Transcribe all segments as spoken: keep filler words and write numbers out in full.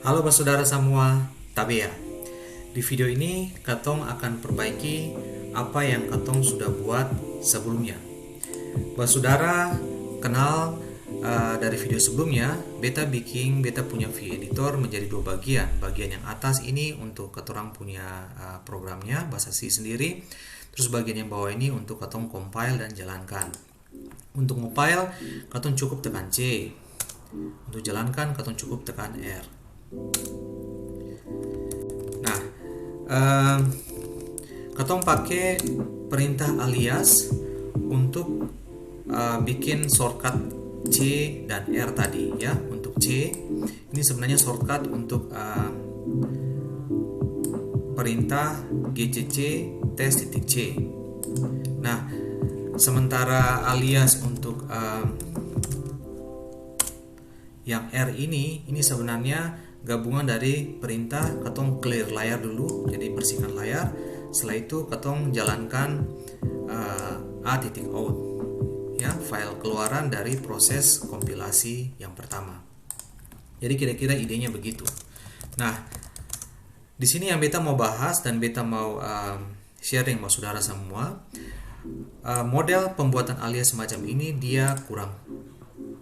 Halo basudara samua, tabea. Di video ini katong akan perbaiki apa yang katong sudah buat sebelumnya. Basudara kenal, eh, dari video sebelumnya, beta biking beta punya view editor menjadi dua bagian. Bagian yang atas ini untuk katorang punya, eh, programnya, bahasa C sendiri. Terus bagian yang bawah ini untuk katong compile dan jalankan. Untuk compile, katong cukup tekan C. Untuk jalankan, katong cukup tekan R. Nah, em, katong pake perintah alias untuk, eh, bikin shortcut C dan R tadi, ya. Untuk C, ini sebenarnya shortcut untuk, eh, perintah G C C test titik C. Nah, sementara alias untuk, eh, yang R ini, ini sebenarnya gabungan dari perintah katong clear layar dulu, jadi bersihkan layar. Setelah itu katong jalankan, eh, A titik out, ya, file keluaran dari proses kompilasi yang pertama. Jadi kira-kira idenya begitu. Nah, di sini yang beta mau bahas dan beta mau, em, share deng basudara samua, eh, model pembuatan alias semacam ini dia kurang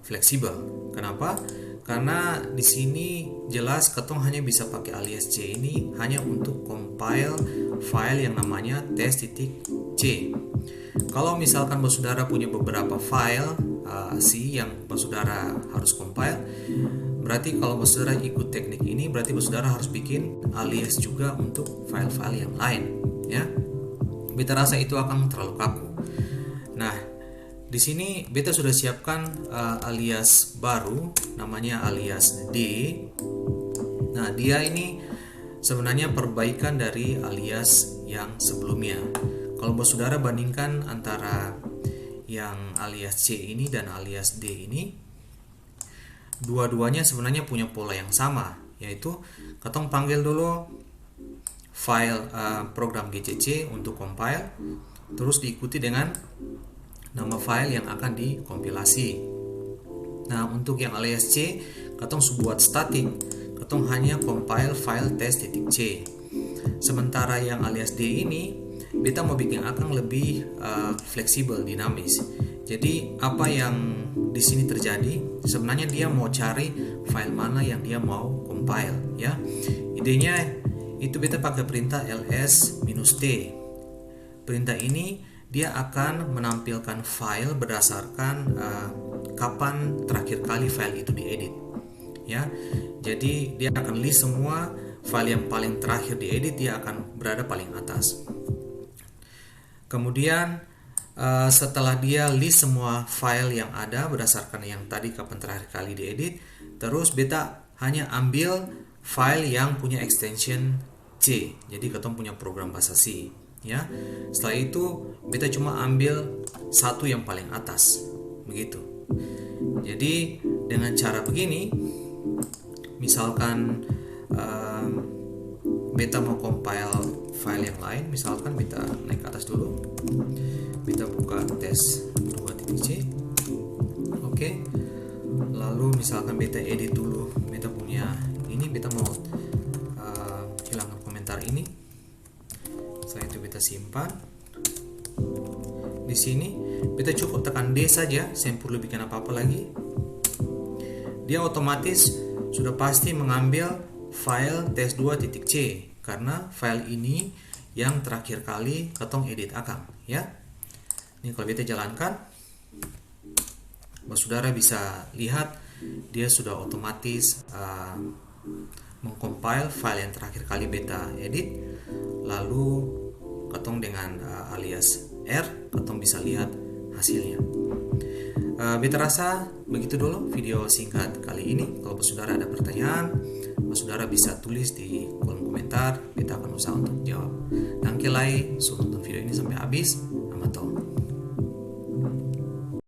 fleksibel. Kenapa? Karena di sini jelas katong hanya bisa pake alias C ini hanya untuk compile file yang namanya test titik C. Kalau misalkan basudara punya beberapa file, uh, C yang basudara harus compile, berarti kalau basudara ikut teknik ini, berarti basudara harus bikin alias juga untuk file-file yang lain, ya. Beta rasa itu akan terlalu kaku. Nah, di sini beta sudah siapkan, uh, alias baru, namanya alias D. Nah, dia ini sebenarnya perbaikan dari alias yang sebelumnya. Kalau basudara bandingkan antara yang alias C ini dan alias D ini, dua-duanya sebenarnya punya pola yang sama, yaitu katong panggil dulu file, eh, program G C C untuk compile, terus diikuti dengan nama file yang akan dikompilasi. Nah, untuk yang alias C, katong su buat statik, katong hanya compile file test titik C. Sementara yang alias D ini, beta mau bikin akang lebih, eh, fleksibel, dinamis. Jadi, apa yang di sini terjadi, sebenarnya dia mau cari file mana yang dia mau compile, ya. Idenya itu beta pakai perintah L S minus T. Perintah ini dia akan menampilkan file berdasarkan, eh, kapan terakhir kali file itu diedit. Ya, jadi dia akan list semua file yang paling terakhir diedit, dia akan berada paling atas. Kemudian, eh, setelah dia list semua file yang ada berdasarkan yang tadi kapan terakhir kali diedit, terus beta hanya ambil file yang punya extension C. Jadi katong punya program bahasa C, ya. Setelah itu beta cuma ambil satu yang paling atas, begitu. Jadi dengan cara begini, misalkan, ehm, beta mau compile file yang lain, misalkan beta naik ke atas dulu, beta buka test dua titik C, oke. Lalu misalkan beta edit dulu beta punya ini, beta mau, eh, hilangkan komentar ini. Setelah itu beta simpan. Di sini beta cukup tekan D saja, seng perlu bikin apa-apa lagi. Dia otomatis sudah pasti mengambil file test dua titik C, karena file ini yang terakhir kali katong edit akang, ya. Ini kalau beta jalankan, basudara bisa lihat, dia sudah otomatis, uh, mengcompile file yang terakhir kali beta edit, lalu katong dengan, uh, alias R, katong bisa lihat hasilnya. Uh, beta rasa begitu dulu video singkat kali ini. Kalau basudara ada pertanyaan, basudara bisa tulis di kolom komentar, beta akan usaha untuk jawab. Danke lai su nonton video ini sampai habis. Amato.